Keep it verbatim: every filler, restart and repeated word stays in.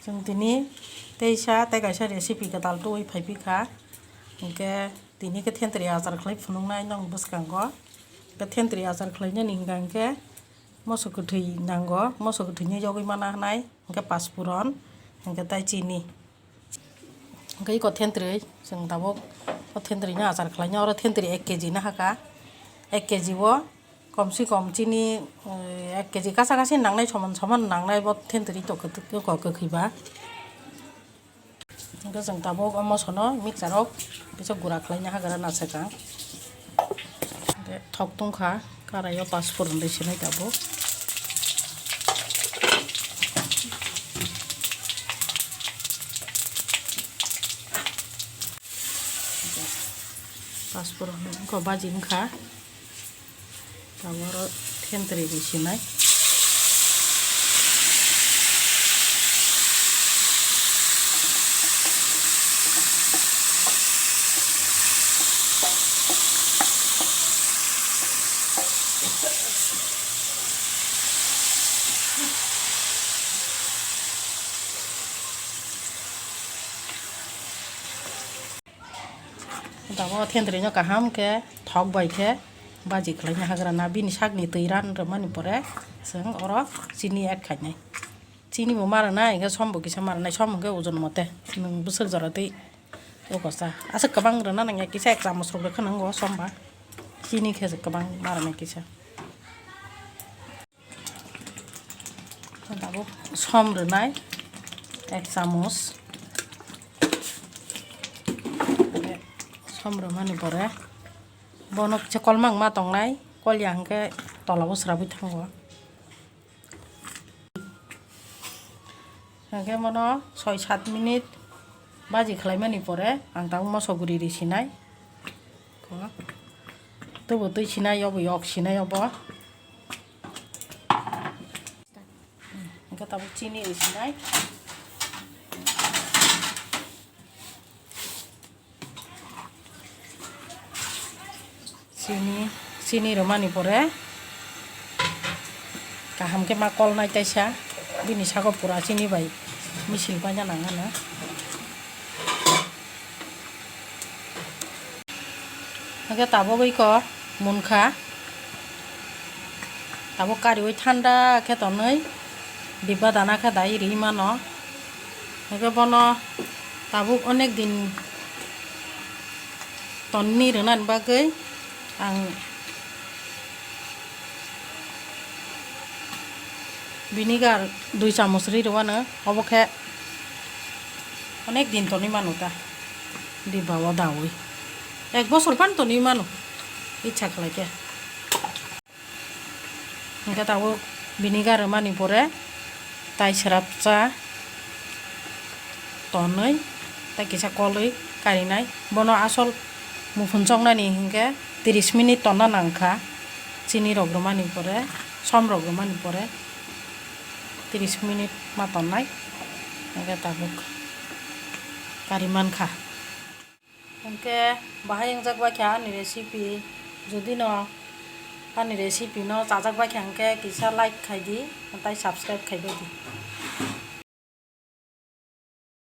Chwng tini teisa tei kaisa recipe kwtal tubui phaiphikha. Hinkhe tini khe thentwrwi achar khlai phunuknai nong bwskango. Hinkhe thentwrwi achar khlainani hinkha hinkhe moso kwthwi nango, moso kwthwino yogwi mana hinai, hinkhe paspuron, hinkhe tai chini. Hinkhe iko thentwrwi chwng tabuk o thentwrwino achar khlaina, oro thentwrwi ek kg no hakha, ek kg o Kom se kom chini, eh, ek kg kasa kasi nangnai, soman soman nangnai bo thentwrwi to kwtwk, kwkwa kwkhwi ba. Hwnkhe chwng tabuk o moso no mixer o kisa gura khlaina hagra naisakha. Hwnkhe thok tongkha, karai o pasphurun rwi sinai tabuk. Pasphurun wngkha, baji wngkha. Tabuk oro thentwrwi bai sinai. Tabuk thentwrwino kaham khe thok bai khe baji khlaina hagra na, bini sakni twi ran rwmani pore chwng oro chini add khainai. Chini bo ma rwnai, hinkhe som bo kisa ma rwnai, som hinkhe ojon mote nwng bwswk jora twi eko cha. Aswk kwbang rwna nangya, kisa ek chamoch rok rwkha nango som ba. Chini khe kwbang ma rwnai kisa. Tabuk som rwnai ek chamoch. Som rwmani pore bono kisa kolmang ma tongnai, kolya hinkhe tolabo srabwi thango. Hinkhe bono soi sat minute baji khlaimani pore ang tabuk moso guri ri sinai. Tubu twi sinai, obo yok sinai obo. Hwnkhe tabuk chini rwi sinai. Chini, chini rwmani pore kaham khe ma kolnai taisa, bini sago pura chini bai misil paina nang ano. Hwnkhe tabuk iko munkha. Tabuk kariui thanda khe tonwi dibba dana khe dai ri mano. Hwnkhe bono tabuk onek din tonni rwnani bagwi ang vinegar dui chamoch ri rwano, obo khe onek din tonwi mano ta, dibba o daui ek bosor phano tonwi mano, icha khlai khe. Hwnkhe tabuk vinegar rwmani pore tai srapsa tonwi tei kisa kolwi karinai. Bono asol muphunchoknani hinkhe tris minute tonna nangkha. Chini rok rwmani pore, som rok rwmani pore tris minute ma tonnai, hwnkhe tabuk kari mankha. Hwnkhe bahai wngjak bai kha ani recipe. Jodi no ani recipe no chajak bai kha hwnkhe kisa like khai di, tei subscribe khai bai di.